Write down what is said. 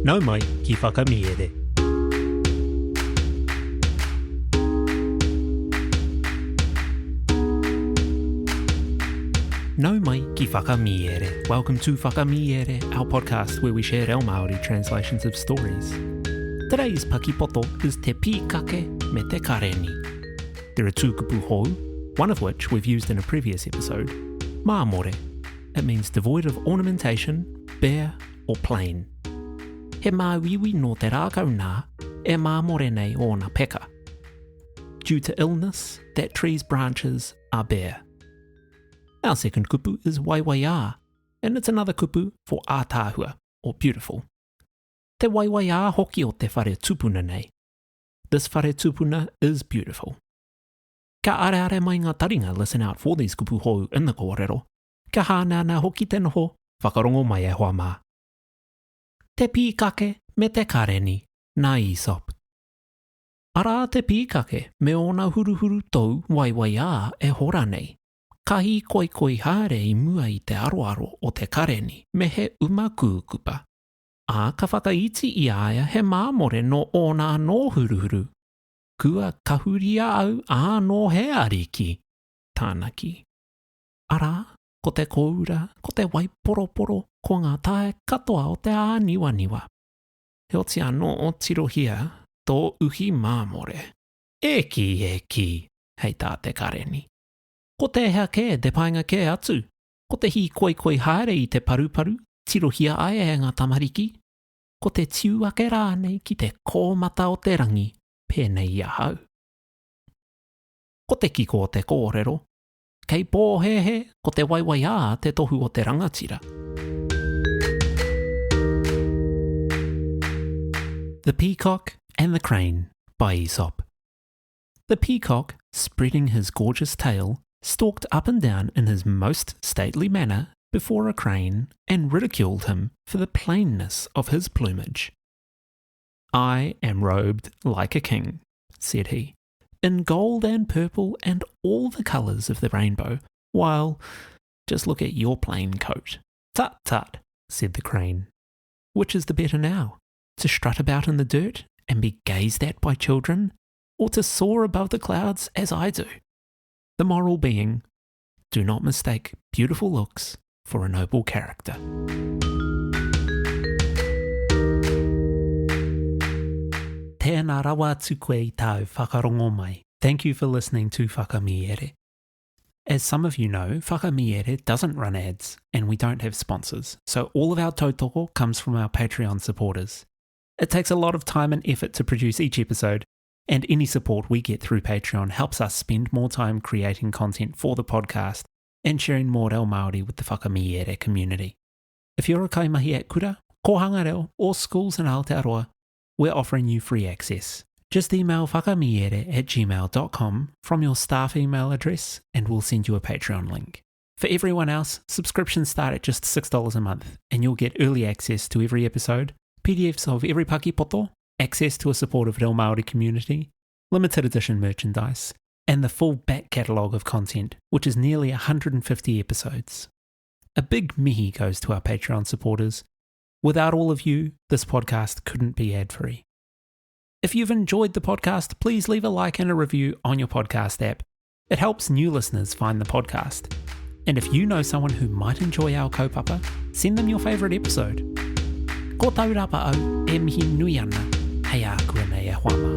Nau mai ki Whakamiere. Nau mai ki Whakamiere. Welcome to Whakamiere, our podcast where we share reo Māori translations of stories. Today's pakipoto is Te Pīkake me te Kareni. There are two kupu hou, one of which we've used in a previous episode, Māmore. It means devoid of ornamentation, bare or plain. He māuiui nō te rākau nā, e māmore nei ōna peka. Due to illness, that tree's branches are bare. Our second kupu is waiwaiā, and it's another kupu for ātaahua, or beautiful. Te waiwaiā hoki o te whare tupuna nei. This whare tupuna is beautiful. Ka areare mai ngā taringa listen out for these kupu hou in the kōrero. Ka hāneanea hoki te noho, whakarongo mai e hoa mā. Te pīkake me te kareni, nā Aesop. Arā te pīkake me ōna huruhuru tou waiwaiā e hora nei. Ka hīkoikoi haere i mua i te aroaro o te kareni me he uma kūkupa. Ā, ka whakaiti i a ia he māmore nō ōna anō huruhuru. Kua kahuria au ānō he ariki, tāna kī. Arā, ko te kōura, ko te waiporoporo, ko ngā tae katoa o te āniwaniwa. Heoti anō, tirohia tō uhi māmore. E kī, e kī, hei tā te kareni. Ko tēhea kē te painga kē atu? Ko te hīkoikoi haere i te paruparu, tirohia ai e ngā tamariki? Ko te tiu ake rānei ki te kōmata o te rangi, pēnei i ahau? Ko te kiko o te kōrero, kei pōhēhē ko te waiwaiā te tohu o te rangatira. The Peacock and the Crane by Aesop. The peacock, spreading his gorgeous tail, stalked up and down in his most stately manner before a crane and ridiculed him for the plainness of his plumage. I am robed like a king, said he, in gold and purple and all the colours of the rainbow, while just look at your plain coat. Tut tut, said the crane. Which is the better now, to strut about in the dirt and be gazed at by children, or to soar above the clouds as I do? The moral being, do not mistake beautiful looks for a noble character. Tēnā rawa atu koe i tāu whakarongo mai. Thank you for listening to Whakamiere. As some of you know, Whakamiere doesn't run ads and we don't have sponsors, so all of our tautoko comes from our Patreon supporters. It takes a lot of time and effort to produce each episode, and any support we get through Patreon helps us spend more time creating content for the podcast and sharing more reo Māori with the Whakamiere community. If you're a kaimahi at kura, kōhanga reo, or schools in Aotearoa, we're offering you free access. Just email whakamiere at gmail.com from your staff email address and we'll send you a Patreon link. For everyone else, subscriptions start at just $6 a month and you'll get early access to every episode, PDFs of every pakipoto, access to a supportive Reo Māori community, limited edition merchandise, and the full back catalogue of content, which is nearly 150 episodes. A big mihi goes to our Patreon supporters. Without all of you, this podcast couldn't be ad free. If you've enjoyed the podcast, please leave a like and a review on your podcast app. It helps new listeners find the podcast. And if you know someone who might enjoy our kaupapa, send them your favourite episode. Ko taurapa au e mihi nui ana, hei ākuanei e hoa mā.